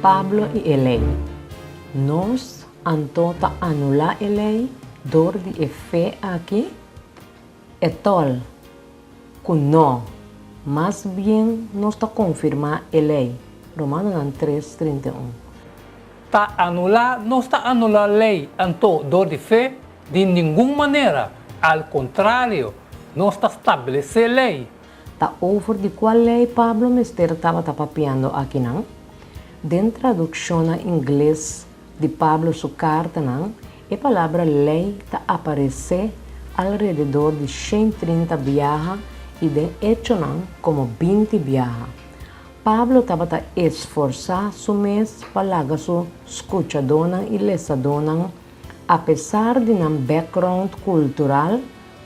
Pablo i e Lei. Nos anto ta anulá e Lei dor di e fe aki? Etòl ku nò, mas bien nos ta konfirmá e Lei. Romanonan tres, 31. Ta anulá nos ta anulá Lei anto dor di fe? Di ningun manera! Al kontrario, nos ta stablesé Lei. Ta over di kua lei Pablo mester tabata papiando akinan? Den tradukshonnan ingles di Pablo su kartanan, e palabra lei ta aparesé alrededor di 130 biaha i den Echonan komo 20 biaha. Pablo tabata esforsá su mes pa laga su skuchadónan i lesadónan, apesar di nan background kultural,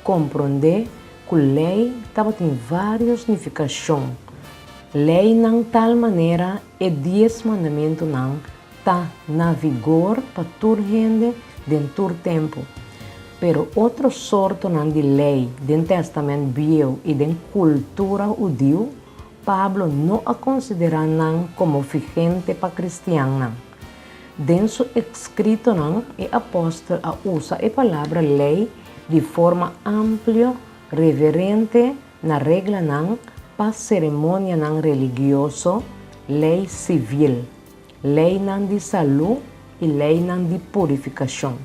komprondé ku lei tabatin vários nifikashon. Leinan tal manera e Dies Mandamentunan ta na vigor pa tur hende den tur tempu. Pero otro sortonan di lei den Tèstamènt Bieu i den kultura hudiu, Pablo no a konsiderá nan komo vigente pa kristiannan. Den su eskritonan e apòstel a usa e palabra lei di forma amplio reverente na reglanan pa seremonianan religioso, lei sivil, leinan di salú i leinan di purifikashon.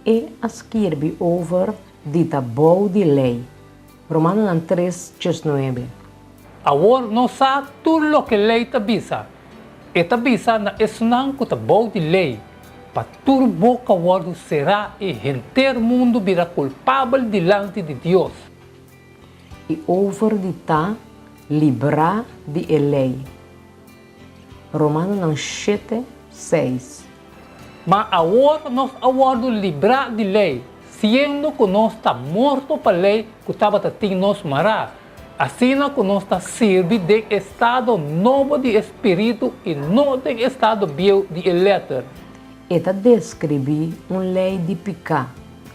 E a skirbi over di ta bou di lei. Romanonan tres, 19. Awor nos sa tur loke lei ta bisa. E ta bisa na esnan ku ta bou di lei, pa tur boka wòrdu será i henter mundu bira kulpabel dilanti di Dios. I over di ta librá di e lei. Romanonan shete, seis. Ma awor nos a wòrdu librá di lei, siendo ku nos ta morto pa lei ku tabata tin nos mará, asina ku nos ta sirbi den e stado nobo di e spiritu i no den e stado bieu di e lèter. E ta deskribí un lei di piká,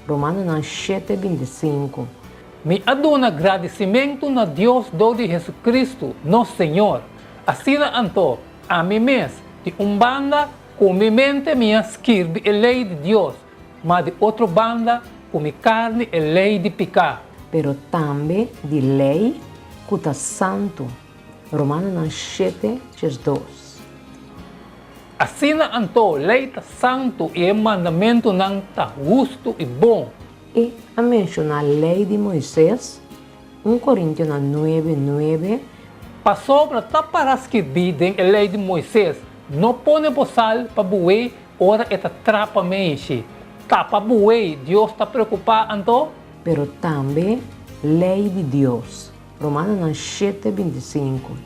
Romanonan shete, 25. Mi a duna gradisimentu na Dios dor di Hesukristu, nos Señor. Asina anto, ami mes, di un banda, ku mi mente mi a skirbi e lei di Dios, ma di otro banda, ku mi karni e lei di piká. Pero tambe di lei ku ta santu. Romanonan shete, 12. Asina anto, lei ta santu i e mandamentunan ta hustu i bon. E a menshoná Lei di Moises, un Korintionan nuebe, nuebe. Pasobra ta para skirbí den e Lei di Moises, No pone bosal pa buey ora e ta trapa meishi. Ta pa buey Dios ta preokupá anto? Pero tambe Lei di Dios, Romanonan shete, 25.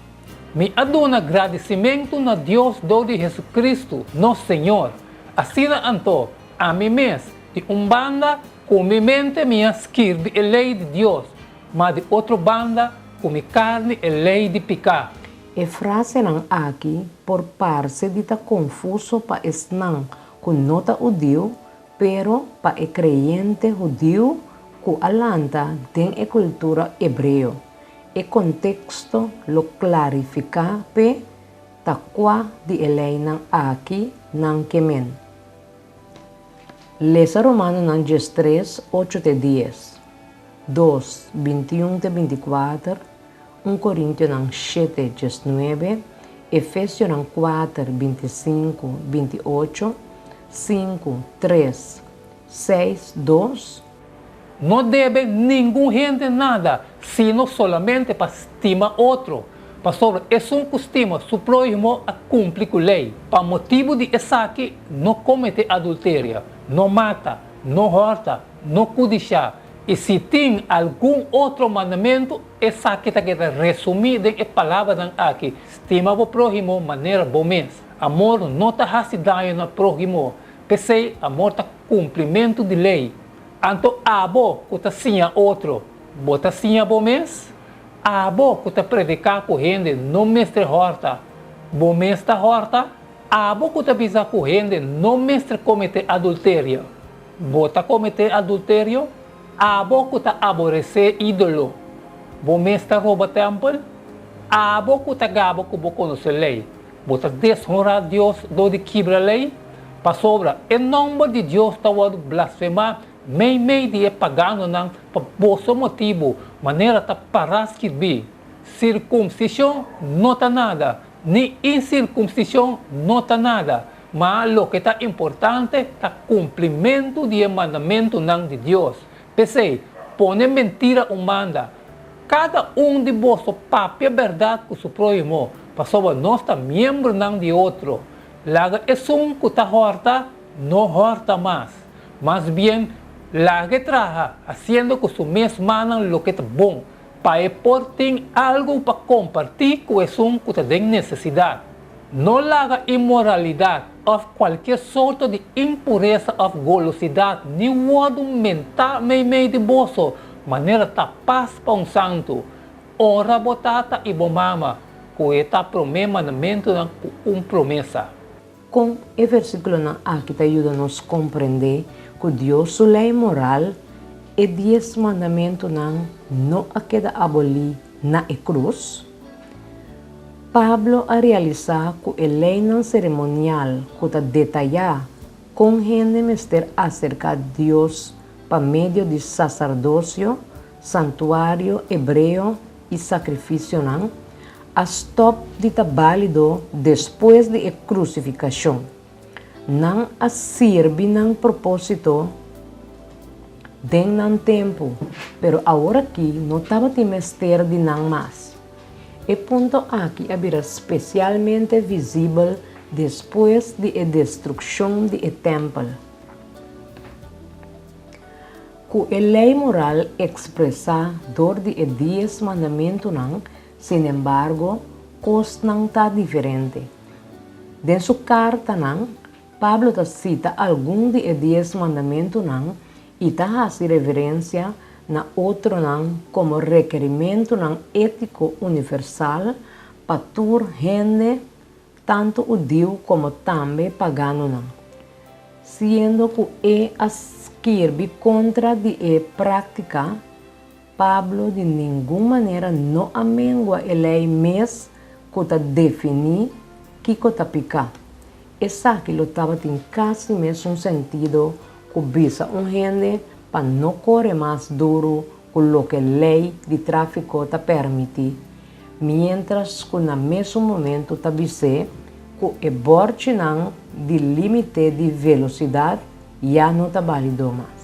Mi a duna gradisimentu na Dios dor di Hesukristu, nos Señor. Asina anto, ami mes, Di un banda, ku mi mente mi a skirbi e lei di Dios, ma di otro banda, ku mi karni e lei di piká. E frasenan aki por parse di ta konfuso pa esnan ku no ta hudiu, pero pa e kreyente hudiu ku a lanta den e kultura hebreo, e konteksto lo klarifiká p'e ta kua di e leinan aki nan ke men. Lesa Romanonan 13, ocho te dies, dos, 21 te 24, un Korintionan shete, 19, Efesionan kuater, 25, 28, sinku, tres, seis, dos. No debe ningun hende nada, sino solamente pa stima otro, pasobra esun ku stima su próhimo a kumpli ku lei. Pa motibu di esaki no kometé adulteria, no mata, no hòrta, no kudishá, i si tin algun otro mandamentu, esaki ta keda resumí den e palabranan aki, Stima bo próhimo manera bo mes. Amor no ta hasi daño na próhimo, p'esei amor ta kumplimentu di lei. Anto abo ku ta siña otro, bo ta siña bo mes? Abo ku ta prediká ku hende no mester hòrta, bo mes ta hòrta? Abo ku ta bisa ku hende no mester kometé adulterio, bo ta kometé adulterio? Abo ku ta aboresé ídolo, bo mes ta roba tèmpel? Abo ku ta gaba ku bo konosé lei, Bo ta deshonrá Dios dor di kibra lei? Pasobra e nòmber di Dios ta wòrdu blasfemá meimei di e paganonan pa boso motibu, manera ta pará skirbí, Sirkumsishon no ta nada, ni insirkumsishon no ta nada, ma loke ta importante ta kumplimentu di e mandamentunan di Dios. P'esei, pone mentira un banda. Kada un di boso papia bèrdat ku su próhimo, pasobra nos ta miembronan di otro. Laga esun ku ta hòrta, no hòrta mas. Mas bien, laga e traha, hasiendo ku su mes mannan loke ta bon, pa e por tin algu pa kompartí ku esun ku ta den nesesidat. No laga inmoralidat òf kualkier sorto di impuresa òf golosidat ni wòrdu mentá meimei di boso, manera ta pas pa un santu. Onra bo tata i bo mama, ku e ta promé mandamentunan ku un promesa. Kon e versíkulonan aki ta yuda nos komprendé ku Dios su lei moral, e Dies Mandamentunan, no a keda abolí na e krus? Pablo a realisá ku e leinan seremonial ku ta detayá kon hende mester aserká Dios pa medio di sasardosio, santuario hebreo i sakrifisionan, a stòp di ta bálido despues di e krusifikashon. Nan a sirbi nan propósito den nan tempu, pero aworakí no tabatin mester di nan mas. E punto aki a bira spesialmente visibel despues di e destrukshon di e tèmpel. Ku e lei moral ekspresá dor di e Dies Mandamentunan, sinembargo, kosnan ta diferente. Den su kartanan, Pablo ta sita algun di e Dies Mandamentunan i ta hasi reverensia na otronan komo rekerimentunan étiko universal pa tur hende, tantu hudiu komo tambe paganonan. Siendo ku e a skirbi kontra di e práktika, Pablo di ningun manera no a mengua e lei mes ku ta definí kiko ta piká. Esaki lo tabatin kasi mesun sentido ku bisa un hende pa no kore mas duru ku loke lei di tráfiko ta permití, miéntras ku na mesun momentu ta bis'é ku e bòrchinan di límite di velosidat ya no ta bálido mas.